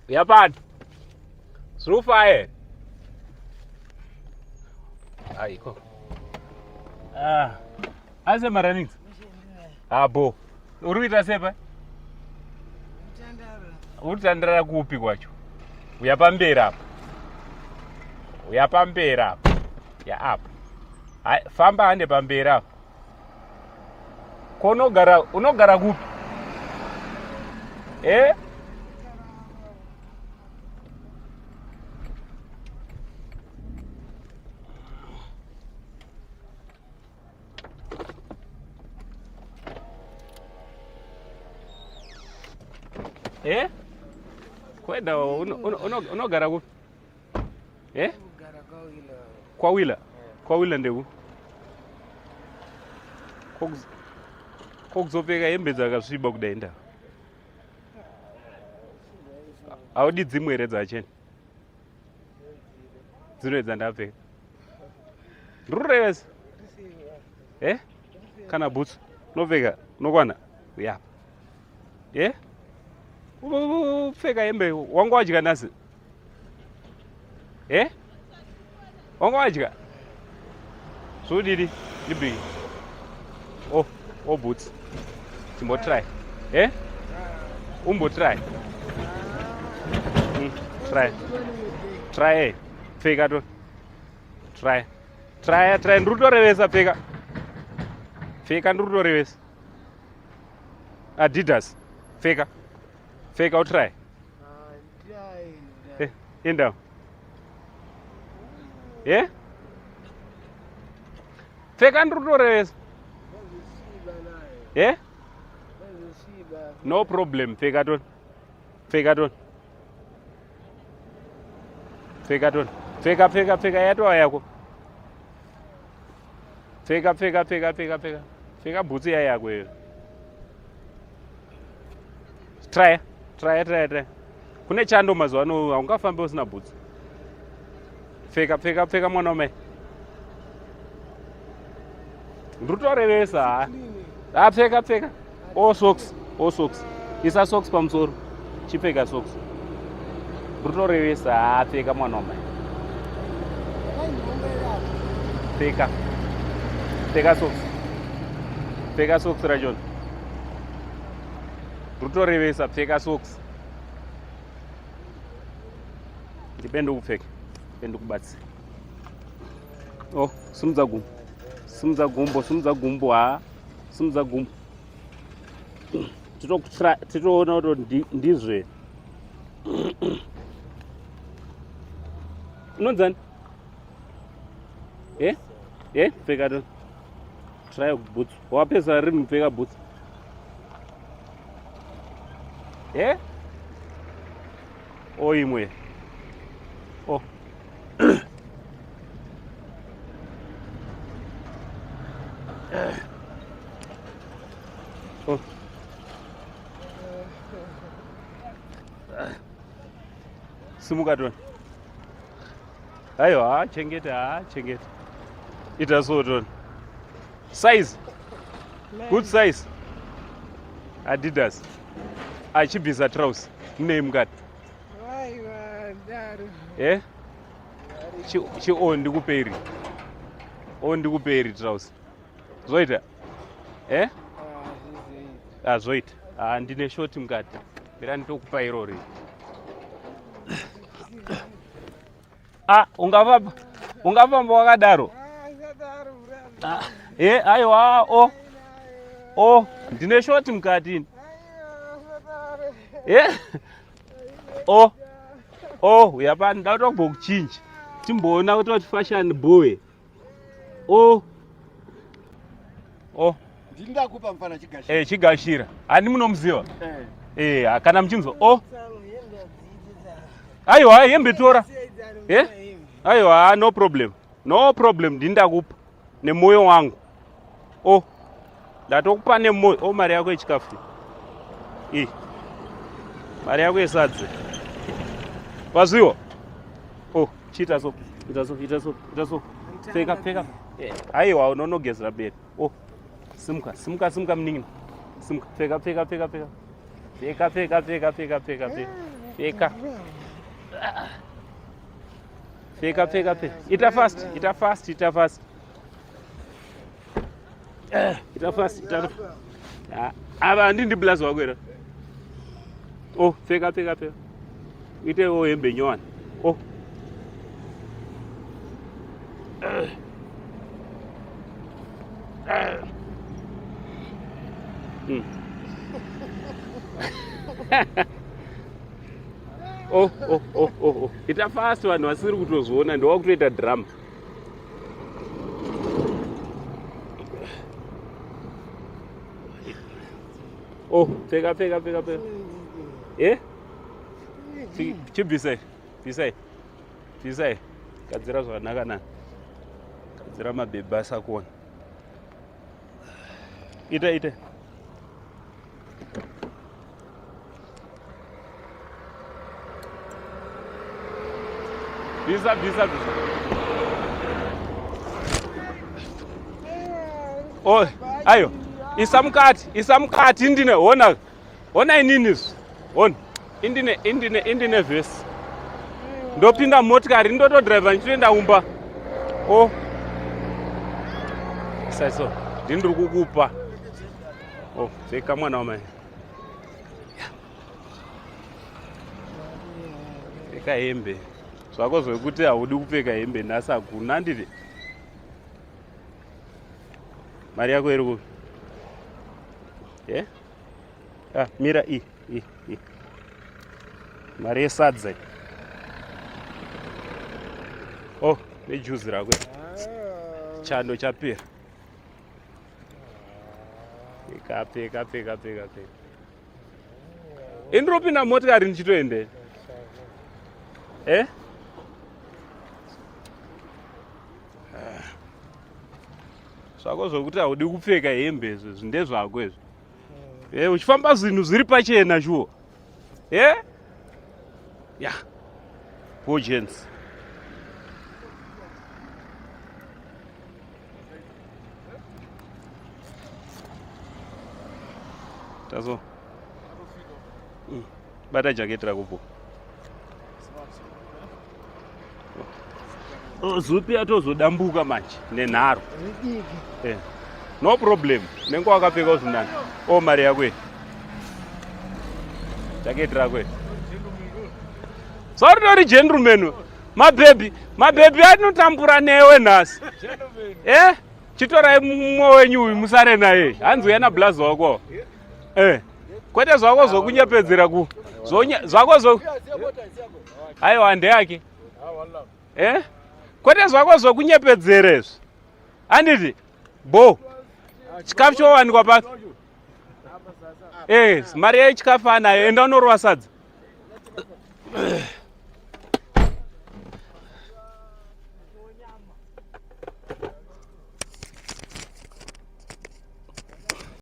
Uyapana. Zviri kufaya here? Ayiko. Ah. Ase marunnings. Ah bo. Uri kuita sei pa? Uri kutandara kupi kwacho? Uya pamberi apa. Uya pamberi apa. Ya apa. Hai, famba hande pamberi apa. Ko unogara unogara kupi? Eh? Eh? Kwenda unogara kupi? Eh? Kwawila. Kwawila ndeku. Kokuzopfeka hembe dzakasviba kudai nda. Haudi dzimwe here dzachena? Dzino dzandapfeka. Ndururevesa. Eh? Kana boots unopfeka unokwana. Yeah. Eh? Upfeka hembe wangu wadya nhasi. Eh? Wanga wadya? Zvodidi? Ndibiki. Oh, oh boots. Chimbo try. Eh? Umbo try. Try. Try. Eh. Pfeka to. Try. Try, try ndiri kutorevesa pfeka. Pfeka ndiri kutorevesa. Adidas. Pfeka. Pfeka utry. Eh, inda. Eh? Pfeka ndiri kutorevesa. Eh? No problem, pfeka toni. Pfeka toni. Pfeka toni. Pfeka pfeka pfeka yatova yako. Pfeka pfeka pfeka pfeka pfeka. Pfeka bhutsu iya yako iyo. Try, try, try, try. Kune chando mazuva ano haungafambi usina bhutsu. Pfeka pfeka pfeka mwana wamai. Ndiri ha. Ah, pfeka pfeka. All socks, all socks. Isa socks pamusoro. Chipfeka socks. Ndiri ha, pfeka mwana wamai. Pfeka. Pfeka socks. Pfeka socks rachona. Rutorevesa pfeka socks. Ndipe ndikupfeke. Ndipe ndikubatsire. Oh, simudza gumbo. Simudza gumbo, simudza gumbo ha. Simudza gumbo. Titokutra titoona kuti ndizve. Unonzani? Eh? Eh, pfeka to. Try boots. Wapesa rini kupfeka boots? Eh? O imwe. Oh. Oh. Simuka toni. Aiwa, chengeta, ha, chengeta. Ita so toni. Size. Good size. Adidas. Achibvisa trouse. Munei mukati? Eh? Chi chi o ndikuperi. O ndikuperi trouse. Zvoita? Eh? Ah, zvoita. Ah, ndine short mukati. Mira nditokupa irori. Ah, ungafamba ungafamba wakadaro. Ah, eh, aiwa o. O, ndine short mukati ini. Eh? O. O, uyapa ndakuda kumbokuchinja. Timboona kuti wati fashion boy. O. O. Ndini ndakupa mfana chigashira. Eh, chigashira. Ani munomuziva? Eh. Eh, kana muchinzwa. O. Aiwa, hembe tora. Eh? Aiwa, no problem. No problem, ndini ndakupa nemoyo wangu. O. Ndatokupa nemoyo. O, mari yako yechikafu. I. Mari yako yesadza. Wazviwa? O, chiita so. Ita so, ita so, ita so. Pfeka, pfeka. Eh, aiwa, unonogezera beri. O. Simuka, simuka, simuka munin'ina. Simuka, pfeka, pfeka, pfeka, pfeka. Pfeka, pfeka, pfeka, pfeka, pfeka, pfeka. Pfeka. Pfeka pfeka pfeka. Ita fast, ita fast, ita fast. Eh, ita fast, ita. Ah, ava handindi blazi wako here? Oh, pfeka pfeka pfeka. Itewo hembe nyowani. Oh. Oh, oh, oh, oh, oh. Ita fast vanhu vasiri kutozviona ndowakutoita drama. Oh, pfeka pfeka pfeka pfeka. Eh? Chibvisai. Bvisai. Bvisai. Gadzira zvakanaka nani. Gadzira mabhebhi asakuona. Ita ita. Bvisa bvisa bvisa. Oh, ayo. Isa mukati, isa mukati ndine hona. Hona inini izvi. Hona. Indine indine indine vhesi. Ndopinda motikari ndotodriver ndichitoenda kumba. Oh. Saiso, ndini ndiri kukupa. Oh, pfeka mwana wamai. Pfeka hembe. Zvako zvekuti haudi kupfeka hembe nhasi hakuna handiti. Mari yako iri kupi? Yeah? Ah, mira i i i. Mari yesadza. Oh, nejuzi rako. Chando chapera. Pfeka pfeka pfeka pfeka pfeka. Indinopinda motikari ndichitoende. Eh? Zvako zvokuti haudi kupfeka hembe izvi ndezvako izvi. Eh, uchifamba zvinhu zviri pachena shuwa. Eh? Yeah. Poor gents. Tazo. Mm. Bata jacket rako po. Oh, zupi atozodambuka manje nenharo. Eh. No problem. Nengo wakapfeka zvinani. Oh mari yako iyi. Jacket rako iri. Sorry tori gentleman. Mabhebhi, mabhebhi anotambura newe nhasi. Eh? Chitorai mumwe wenyu uyu musare naye. Hanzi uya nablazi wako. Eh. Kwete zvako zvokunyepedzera ku. Zvako zvo. Aiwa ndeyake. Eh? Kwete zvako zvokunyepedzera izvi. Handiti? Bo. Chikafu chowanikwa papi? Eh, mari yechikafu anayo. Enda unorova sadza.